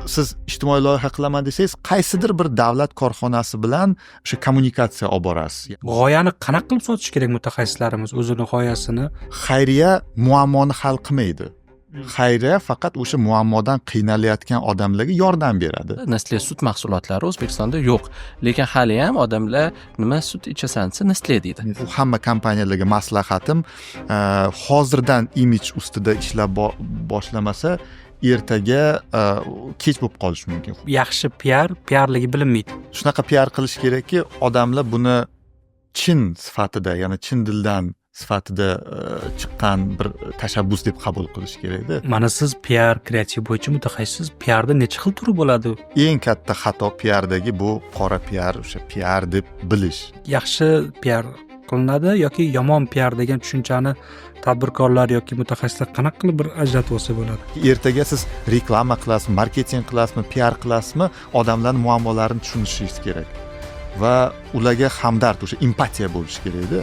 Siz ijtimoiy loyiha qilaman desangiz, qaysidir bir davlat korxonasi bilan o'sha kommunikatsiya olib borasiz. G'oyani qanaqa qilib sotish kerak? Mutaxassislarimiz o'zini g'oyasini Xayriya muammoni hal qilmaydi. Xayriya faqat o'sha muammodan qiynalayotgan odamlarga yordam beradi. Nestle sut mahsulotlari O'zbekistonda yo'q, lekin haliyam odamlar "Nima sut ichasan?" desa, "Nestle" deydi. Bu hamma kompaniyalarga maslahatim, hozirdan imij ustida ishlab boshlamasa, ertaga kech bo'lib qolishi mumkin. Yaxshi piar piarligi bilinmaydi. Shunaqa piar qilish kerakki, odamlar buni chin sifatida, ya'ni chin dildan sifatida chiqqan bir tashabbus deb qabul qilish kerakda. Mana siz piar, kreativ bo'yicha mutaxassis. Piarda necha xil turi bo'ladi? Eng katta xato piardagi bu qora piar, o'sha piar deb bilish. Yaxshi piar qilinadi yoki yomon piar degan tushunchani tadbirkorlar yoki mutaxassislar qanaqa qilib bir ajratib olsa bo'ladi? Ertaga siz reklama qilasizmi, marketing qilasizmi, piar qilasizmi, odamlarni muammolarini tushunishingiz kerak va ularga hamdard, o'sha empatiya bo'lishi kerakda.